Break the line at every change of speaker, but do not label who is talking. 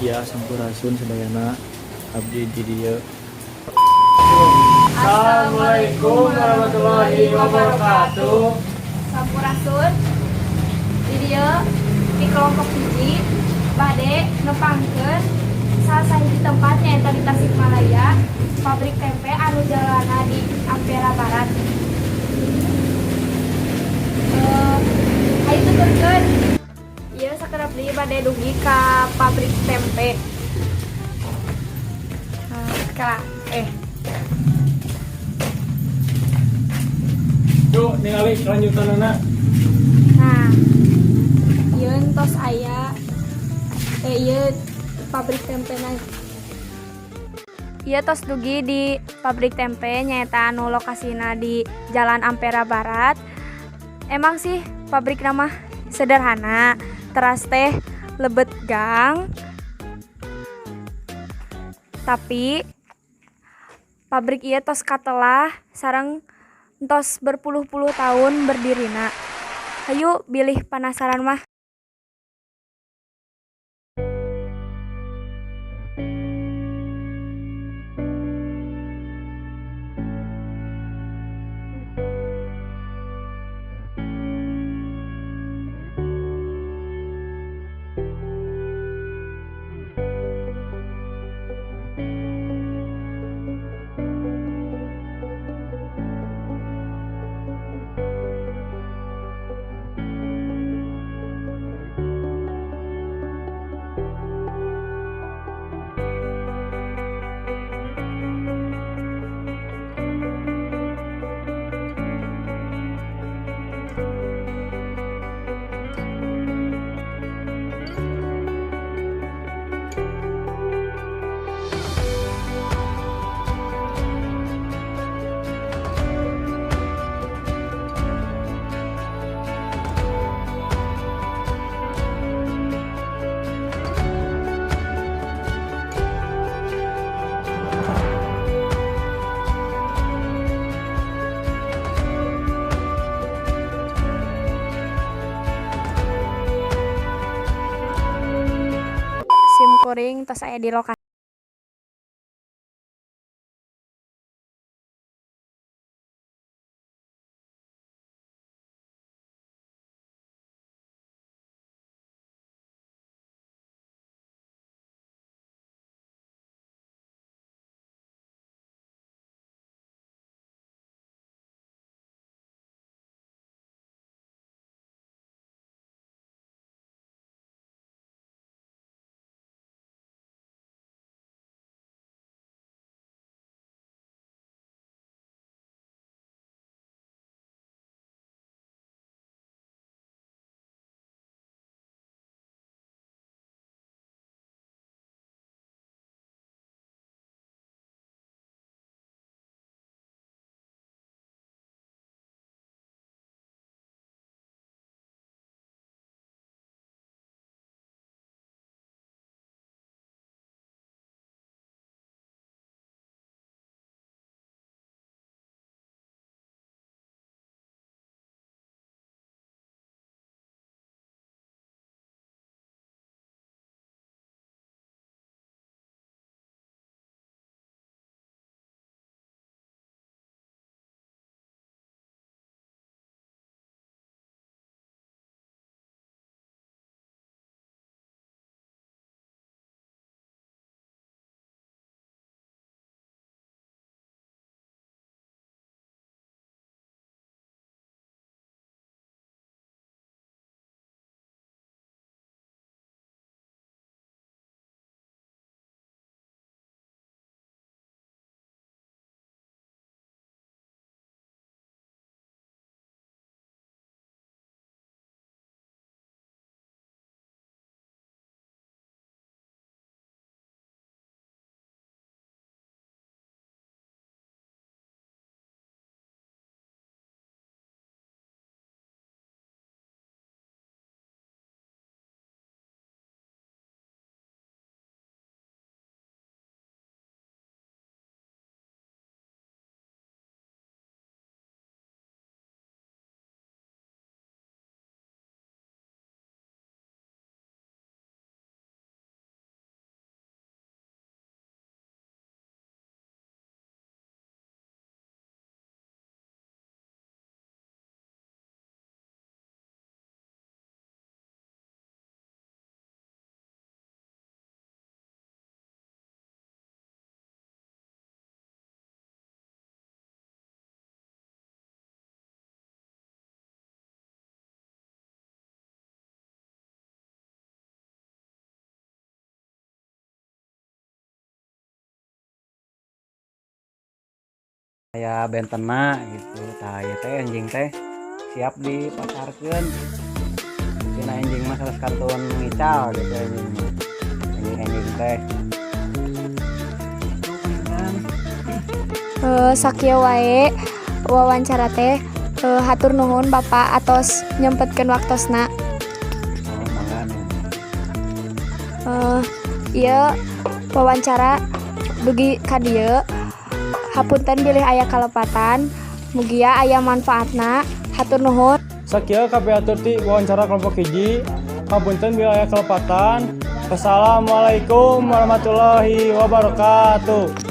Ya, sampurasun sadayana, abdi di dieu.
Assalamualaikum warahmatullahi wabarakatuh.
Sampurasun. Di dieu di kelompok hiji bade nepangkeun salah sahiji tempat, nyaeta di Tasikmalaya, pabrik tempe anu jalanna di Ampera Barat. Hayu tuturkeun. Ieu sakedap deui bade dugi ka pabrik tempe. Kala
Yuk, ningali kelanjutanana.
Nah, ieu tos aya ieu pabrik tempe na. Ieu tos dugi di pabrik tempe, nyaeta anu lokasina di Jalan Ampera Barat. Emang sih pabrikna mah sederhana, teras teh lebet gang. Tapi pabrik ieu tos katelah sareng tos berpuluh-puluh tahun berdirina. Hayu bilih penasaran mah. Sim kuring tos aya di lokasi.
Aya bentena gitu. Tah, ieu teh enjing teh siap dipasarkeun. Dina enjing mah sanes kantun ngical gitu enjing mah. Enjing-enjing teh. Itu kan.
Sakieu wae wawancara teh. Hatur nuhun, Bapak, atos nyempetkeun waktosna.
Oh, mangga nu.
Ieu wawancara dugi ka dieu. Hapunten bilih aya kalepatan, mugia aya manfaatna. Hatur nuhun.
Sakieu kapihatur ti wawancara kelompok 1. Hapunten bilih aya kalepatan. Wassalamualaikum warahmatullahi wabarakatuh.